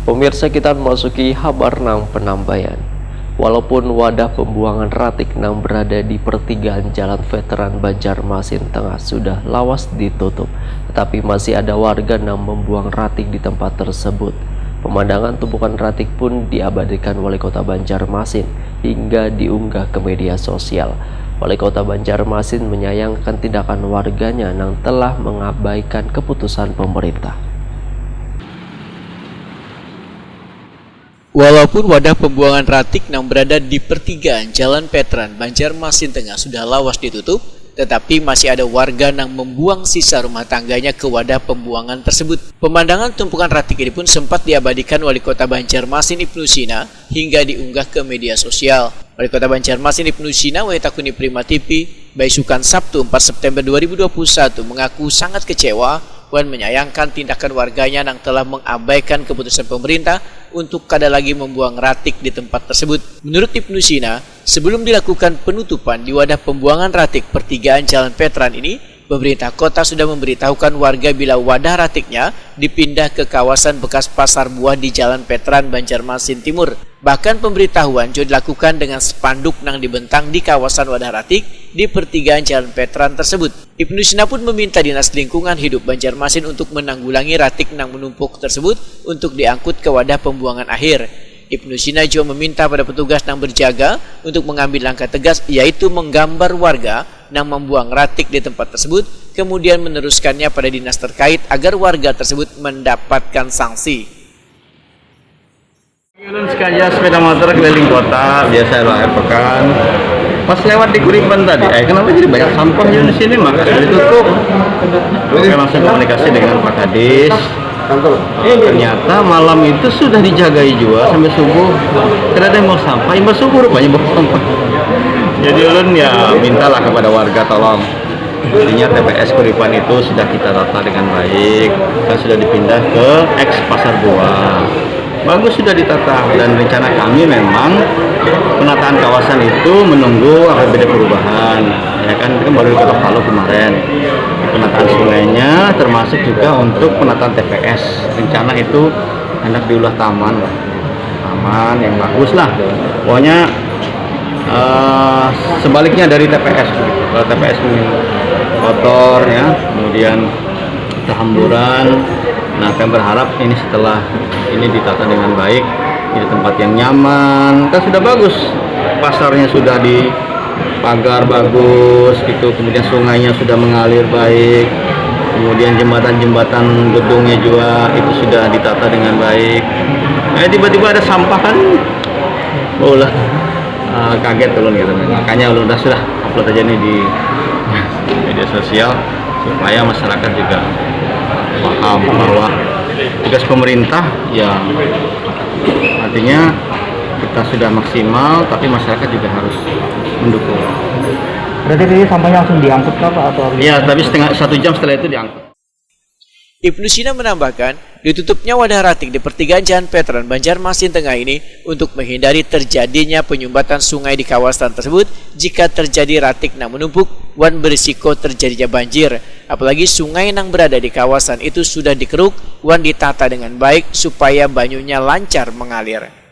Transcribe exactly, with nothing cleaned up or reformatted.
Pemirsa, kita memasuki habar nang penambayan. Walaupun wadah pembuangan ratik nang berada di pertigaan Jalan Veteran Banjarmasin Tengah sudah lawas ditutup, tetapi masih ada warga nang membuang ratik di tempat tersebut. Pemandangan tumpukan ratik pun diabadikan Wali Kota Banjarmasin hingga diunggah ke media sosial. Wali Kota Banjarmasin menyayangkan tindakan warganya nang telah mengabaikan keputusan pemerintah. Walaupun wadah pembuangan ratik nang berada di pertigaan Jalan Petran, Banjarmasin Tengah sudah lawas ditutup, tetapi masih ada warga nang membuang sisa rumah tangganya ke wadah pembuangan tersebut. Pemandangan tumpukan ratik ini pun sempat diabadikan Wali Kota Banjarmasin, Ibnu Sina, hingga diunggah ke media sosial. Wali Kota Banjarmasin, Ibnu Sina, wayah takuni Prima T V, baisukan Sabtu, empat September dua ribu dua puluh satu, mengaku sangat kecewa wan menyayangkan tindakan warganya nang telah mengabaikan keputusan pemerintah untuk kada lagi membuang ratik di tempat tersebut. Menurut Ibnu Sina, sebelum dilakukan penutupan di wadah pembuangan ratik pertigaan Jalan Petran ini, pemerintah kota sudah memberitahukan warga bila wadah ratiknya dipindah ke kawasan bekas pasar buah di Jalan Petran, Banjarmasin Timur. Bahkan pemberitahuan juga dilakukan dengan spanduk nang dibentang di kawasan wadah ratik di pertigaan Jalan Petran tersebut. Ibnu Sina pun meminta Dinas Lingkungan Hidup Banjarmasin untuk menanggulangi ratik nang menumpuk tersebut untuk diangkut ke wadah pembuangan akhir. Ibnu Sina juga meminta pada petugas nang berjaga untuk mengambil langkah tegas, yaitu menggambar warga nang membuang ratik di tempat tersebut, kemudian meneruskannya pada dinas terkait agar warga tersebut mendapatkan sanksi. Ulun sekalian sepeda motor keliling kota, biasa lah akhir pekan. Pas lewat di Kuripan tadi, eh, kenapa jadi banyak sampah di sini, Mas? Sudah ditutup. Oke, langsung komunikasi dengan Pak Kadis. Ternyata malam itu sudah dijagai juga sampai subuh. Kada ada yang mau sampah, imbah subuh rupanya bawa sampah. Jadi ulun ya mintalah kepada warga tolong. Intinya T P S Kuripan itu sudah kita tata dengan baik dan sudah dipindah ke ex Pasar Buah. Bagus sudah ditata dan rencana kami memang penataan kawasan itu menunggu A P B D perubahan. Ya kan, itu kan baru diketok palu kemarin. Penataan sungainya termasuk juga untuk penataan T P S. Rencana itu hendak diulah taman lah. Taman yang bagus lah. Pokoknya eh, sebaliknya dari T P S. Kalau T P S mungkin kotor ya, kemudian kehamburan. Nah, kami berharap ini setelah ini ditata dengan baik, di tempat yang nyaman, kan sudah bagus. Pasarnya sudah dipagar bagus gitu, kemudian sungainya sudah mengalir baik, kemudian jembatan-jembatan gedungnya juga itu sudah ditata dengan baik. Eh, tiba-tiba ada sampah kan, ulah eh, kaget ulun gitu. Makanya ulun dah sudah upload aja nih di media sosial supaya masyarakat juga paham bahwa tugas pemerintah ya artinya kita sudah maksimal, tapi masyarakat juga harus mendukung. Berarti tadi sampahnya langsung diangkut kah, Pak, atau harus? Iya, tapi setengah satu jam setelah itu diangkut. Ibnu Sina menambahkan, ditutupnya wadah ratik di pertigaan Jalan Petran, Banjarmasin Tengah ini untuk menghindari terjadinya penyumbatan sungai di kawasan tersebut jika terjadi ratik nang menumpuk wan berisiko terjadinya banjir. Apalagi sungai nang berada di kawasan itu sudah dikeruk wan ditata dengan baik supaya banyunya lancar mengalir.